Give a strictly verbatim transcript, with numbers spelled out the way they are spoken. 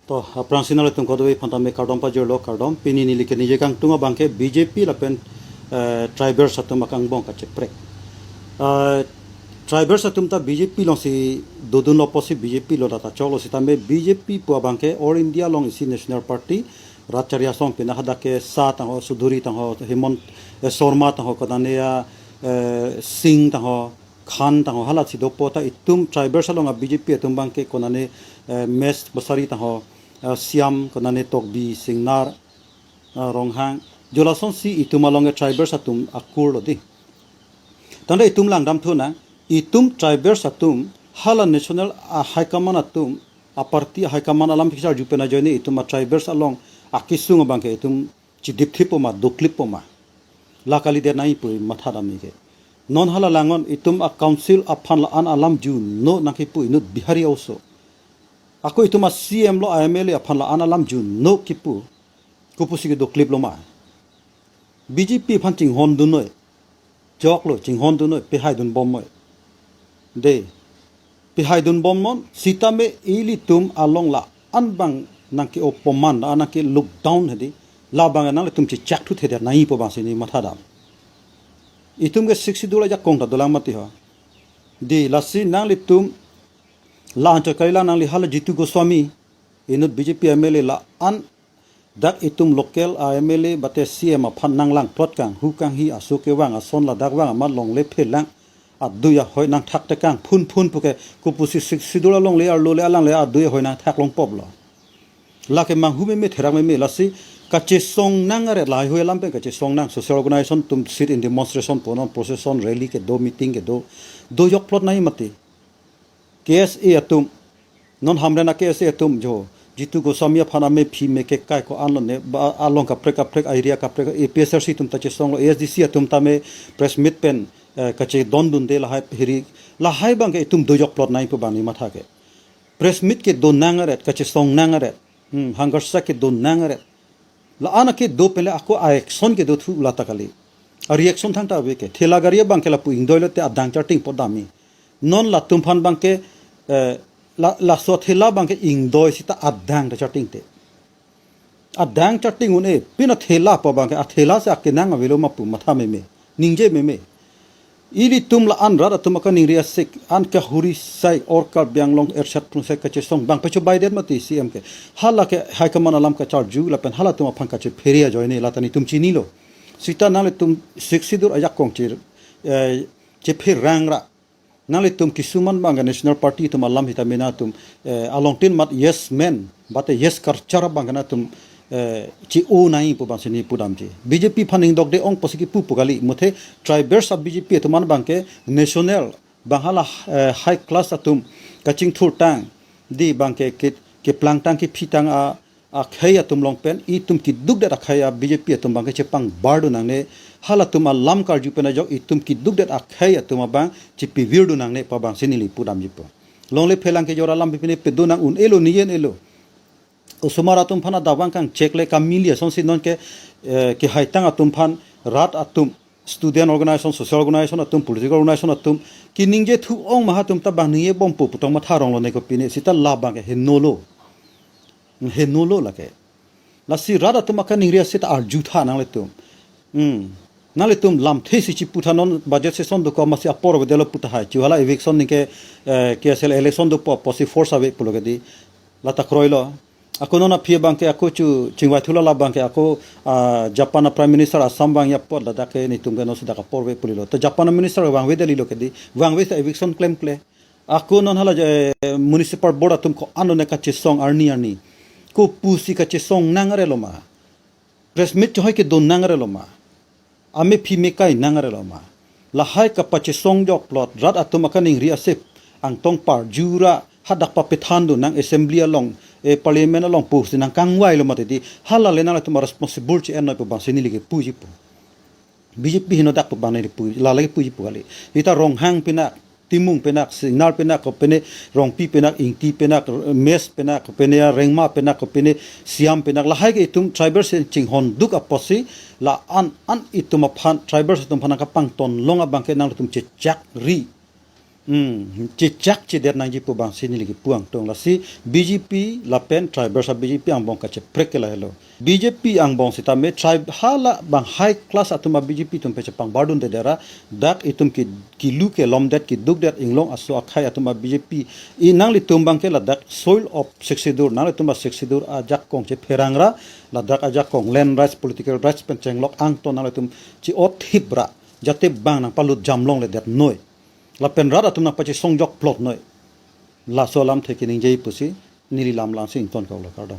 To, aphrangsi nanglitum kadokave aphan tame kardom pajirlo, kardom. Pini neli ke ningje kangtung abangke B J P lapen, eh, tribals atum akangbong kacheprek. Eh, tribals atum ta B J P alongsi dodunlo pusi B J P along ta choklo sitame B J P pu abangke All India along isi national party, rat chari asong pina hadak ke Shah tangho, Choudhury tangho, Hemant, eh, Sharma tangho, konane ya, eh, Singh tangho, Khan tangho, halasi dopo ta itum tribals along a B J P atum abangke konane, eh, Mesh Bhansali tangho, eh, Shyam konane Tokbi, Singnar, eh, Ronghang. Jo lasonsi itum along ke tribals atum akur lo dei. Tangte itum langdamthu nang, itum tribals atum hala national a high command atum, a party a high command alam piksa arju pen ajoine itum a tribals along akesung abangke itum chidipthip poma, doklip poma. La kalidet nangji pu mathadamji ke. Non hala langnon itum a council aphan la-an alam juno nangkipu inut Bihari oso. Ako itum a C M lo, a M L A aphan la-an alam juno kipu. Kopusi ke doklip lo ma. B J P aphan chinghondun noi. Choklo, chinghondun noi, pehaidun bom noi. Dei, pehaidun bomnon, sitame ilitum along la-an abang nangke-opoman, la-an nangke-look down hedi, labang nanglitum chechakthu thedet nangji pu abangsi neli mathadam. Itum ke Sixth Schedule ajakong ta dolang mati ho. Dei, lasi nanglitum, la anchot kali la nangli hala Jitu Goswami, inut B J P M L A la-an dak itum local a M L A bate C M aphan nanglangplot kanghu kanghi aso kevang ason ladak vang amat longle phelang adui ahoi nangthakte kangphun phun puke kopusi Sixth Schedule alongle arlo le alangle adui ahoi nangthak longpoplo. Lake manghu meme therak meme lasi kachesong nang aret lahai hui alam pen kachesong nang social organization atum sit-in demonstration punon procession rally kedo meeting kedo dojokplot nangji mati. K S A atum, non Hamren a K S A atum jo, Jitu Goswami aphan amephi meke kai ko-an lone, ba along kaprek kaprek area kaprek A P H L C atum ta chesonglo, A S D C atum tame press meet pen, eh, kachedondunde lahai hiri, lahai abangke itum dojokplot nangji pu abang neli matha ke. Press meet kedo nang aret, kachesong nang aret, hmm, hunger strike kedo nang aret. La-an akedo pen le ako a action kedothu la ta kali. A reaction thangta ave ke. Thela gari abangke lapu ingdoi lote adang charting po damji. Non latum aphan abangke, eh, la, laso thela abangke ingdoi sita adang ta chartingte. Adang charting un-e, pina thela pu abangke, a thela si akenang avelo ma pu matha meme. Ningje meme. Ilitum la-an rat atum akaningri asek, an kahuri sai or Karbi Anglong erset plung sai kachesong abang pecho Biden mati C M ke. Hala ke high command alam kacharju lapen halatum aphan kachephere ajoine la ta nelitum chinilo. Sita nanglitum Sixth Schedule ajakong che, eh, chepherang ra. Nanglitum kisuman abang national party atum alam hita mena atum, eh, alongtin mat yes man, bate yes culture abang nangtum, eh, chi-o nangji pu abangsi neli pudamji. B J P aphan ingdokde ong pusi kipu pu kali, muthe tribals a B J P atum an abangke national, abang hala, eh, high class atum kachingthurtang, dei abangke ke, keplangtang kephitang a, akhei atum along pen, itum kidukdet akhei a B J P atum abangke chepangbardu nangne, halatum alam karju pen ajok itum kidukdet akhei atum abang chipivirdun nangne pu abangsi neli pudamji pu. Longle phelang kejor alam pine pedo nang un-elo niyen elo. Osomar atum aphan adavang kangchek le kamili asonsi nonke, eh, kehaitang atum aphan rat atum, student organization, social organization atum, political organization atum, kiningje thu ong ma hatum ta bang ningjebompo pu tong matha ronglo ne ko pine sita labangke henolo. Henolo lake. Lasi rat atum akaningri asit arjutha nanglitum. Hmm. Nanglitum lamthe si chiputha non budget session dokok masi apor avedetlo putha hai. Chu hala eviction ningke, eh, K S L election dopo pusi force ave pulo kedi. La ta kroilo. Ako non aphi abangke ako chu chingvai thula labangke ako, ah, Japan a Prime Minister Assam vangji apot ladak ke nelitum ke non sudak apor ave pulilo. To Japan a Minister vangvedet lilo kedi. Vangve sa eviction klemkle. Ako non hala je municipal board atum ko-an lone kachesong arni arni. Kopusi kachesong nang arelo ma. Press meet chehoi kedo nang arelo ma. Amephi mekai nang arelo ma. Lahai kapachesong jokplot rat atum akaningri asip angtong parju ra hadak papethandun nang assembly along, eh, parliament along pusi nangkangvailo mati di. Hala le nanglitum responsible che-en noi pu abangsi neli kepuji pu. B J P heno dak pu abang neli pu, la lagi puji pu kali. Sita Ronghang pinak, Timung pinak, Singnar pinak, kopine Rongpi pinak, Ingti pinak, Mesh pinak, kopine Rengma pinak, kopine Shyam pinak. Lahai ke itum tribal se chinghonduk apotsi la-an an itum aphan, tribal atum aphan kapangtonlong abangke nanglitum chechakri. Hmm, chechak chedet nangji pu abang si neli kipu angtung. Lasi B J P lapen tribals a-B J P angbong kacheprek ke lahelo. B J P angbong sitame tribe hala abang high class atum a-B J P atum pen chepangbar dundedet ra, dak itum ki, kilu kelomdet, kidukdet, inglong aso akhei atum a-B J P. I nanglitum abang ke ladak soil of Sixth Schedule, nanglitum a-Sixth Schedule ajakong chepherang ra, ladak ajakong land rights, political rights pen chenglok angton nanglitum chi-othip ra, jate abang nangpalut jam longledetnoi. Lapen rat atum nangpachesongjok plotnoi. Laso alamthe keningje pusi neli lam lang si ingtonkoklo, kardom.